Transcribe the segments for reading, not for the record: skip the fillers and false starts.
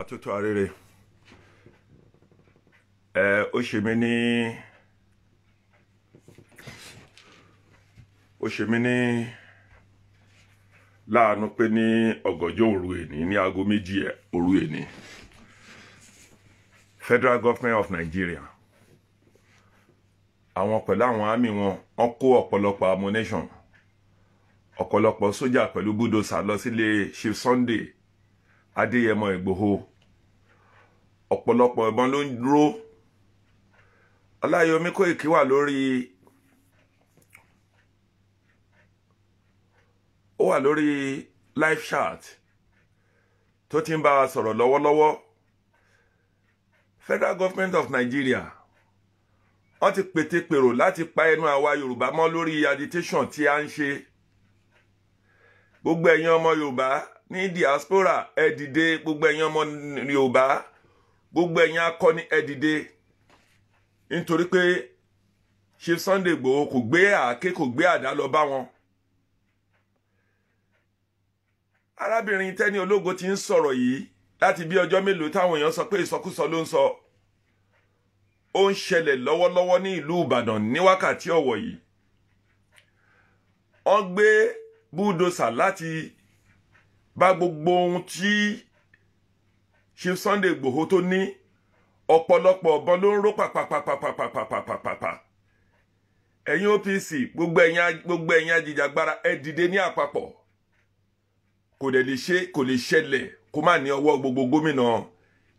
Àtúntò arére ẹ ó ṣe mí ní ó ṣe mí ní láàánú pé ní ọ̀gànjọ́ òru èní ní aago 2 òru èní, Federal Government of Nigeria, àwọn pẹ̀lú àwọn àmì wọn, wọ́n kó ọ̀pọ̀lọpọ̀ ammunition, ọ̀pọ̀lọpọ̀ sójà pẹ̀lú búdòsà lọ sílé Chief Sunday Adéyẹmọ Ìgbòho. Ọ̀pọ̀lọpọ̀ ìbọn ló ń dúró. Ọláyọmí Kóìkí wà lórí ó wà lórí live chat tó ti ń bá a sọ̀rọ̀ lọ́wọ́lọ́wọ́. Federal Government of Nigeria, wọ́n ti pètèpèrò láti pa ẹnu àwa Yorùbá mọ́ lórí agitation tí a ń ṣe. Gbogbo ẹ̀yin ọmọ Yorùbá ní diaspora, ẹ dìde. Gbogbo ẹ̀yin ọmọ Yorùbá, gbogbo ẹ̀yin akọni, ẹ dìde, nítorí pé Chief Sunday Igboho kò gbé àáké, kò gbé àdá lọ bá wọn. Arábìnrin Tẹ́ni Ológo ti ń sọ̀rọ̀ yìí láti bí ọjọ́ mélòó táwọn èèyàn sọ pé ìsọkúsọ ló ń sọ. Ó ń ṣẹlẹ̀ lọ́wọ́lọ́wọ́ ní ìlú Ìbàdàn ní wákàtí ọ̀wọ̀ yìí. Wọ́n gbé búdòsà láti bá gbogbo ohun tí Chief Sunday Igboho tó ní. Ọ̀pọ̀lọpọ̀ ọ̀bọ̀n ló ń ró pàpàpàpàpàpàpàpàpà. Ẹ̀yin OPC, gbogbo ẹ̀yin ajìjàgbara, ẹ dìde ní àpapọ̀. Kò dẹ̀ lè ṣe, kò lè ṣẹlẹ̀ kó má ní ọwọ́ gbogbo gómìnà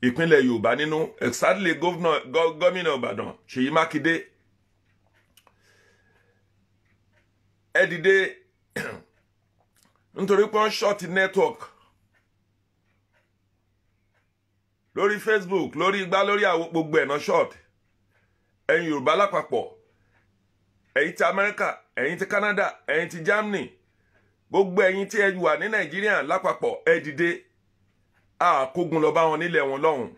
ìpínlẹ̀ Yorùbá nínú, exactly gómìnà Ìbàdàn Ṣèyí Mákindé. Ẹ dìde, nítorí pé wọ́n short network lórí Facebook, lórí igbá, lórí àwọn gbogbo ẹ̀nà short. Ẹ̀yin Yorùbá lápapọ̀, ẹ̀yin ti Amẹ́ríkà, ẹ̀yin ti Canada, ẹ̀yin ti Germany, gbogbo ẹ̀yin tí ẹ wà ní Nàìjíríà lápapọ̀, ẹ dìde. Àkógun lọ bá wọn nílẹ̀ wọn lọ́hùn.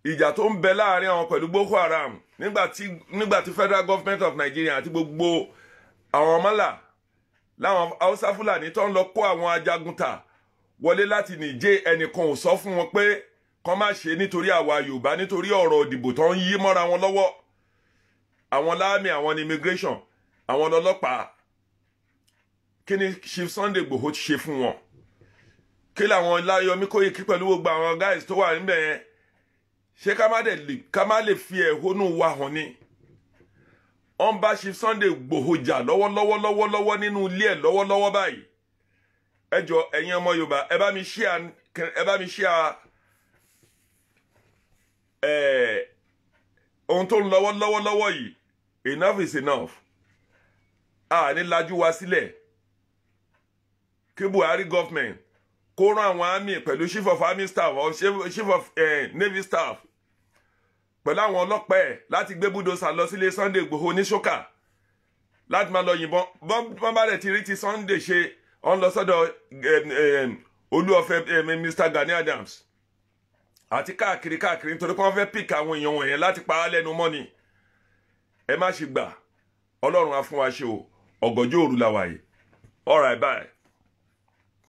Ìjà tó ń bẹ láàrin àwọn pẹ̀lú Boko Haram nígbà tí Federal Government of Nigeria àti gbogbo àwọn ọmọlà láwọn Haúsá Fúlàní tó ń lọ kó àwọn ajagunta wọlé láti Nìjẹ̀, ẹnìkan ò sọ fún wọn pé kọ́ má ṣe nítorí àwa Yorùbá, nítorí ọ̀rọ̀ òdìbò tó ń yí mọ́ra wọn lọ́wọ́. Àwọn láàmì, àwọn immigration, àwọn ọlọ́pàá, kí ni Chief Sunday Igboho ti ṣe fún wọn? Kí làwọn Ọláyọmí Kóìkí pẹ̀lú gbogbo àwọn guys tó wà níbẹ̀ yẹn ṣé ká má lè fi ẹ̀hónú wa hàn ni? Wọ́n bá Chief Sunday Igboho jà lọ́wọ́lọ́wọ́ lọ́wọ́lọ́wọ́ nínú ilé ẹ̀ lọ́wọ́lọ́wọ́ báyìí. Ẹ jọ ẹ̀yin ọmọ Yorùbá, ẹ bá mi share, ẹ bá mi share ohun tó ń lọ́wọ́ lọ́wọ́lọ́wọ́ yìí. Enough is enough. A ní lajú wa sílẹ̀ kí Buhari government kó rán àwọn army pẹ̀lú chief of army staff or chief of navy staff pẹ̀lú àwọn ọlọ́pàá ẹ̀ láti gbé búdòsà lọ sílé Sunday Igboho ní ṣókà láti máa lọ yìnbọn. Bọ́n bá rẹ̀ ti rí ti Sunday ṣe, ọ̀n lọ sọ́dọ̀ Olúọ̀fẹ́ Mr. Gani Adams àti káàkiri káàkiri, nítorí pé wọ́n fẹ́ pìkì àwọn èèyàn wọ̀nyẹn láti pa á lẹ́nu mọ́ ni. Ẹ má ṣe gbà, Ọlọ́run á fún wa ṣe o. Ọ̀gànjọ́ òru la wà yìí. All right, bye.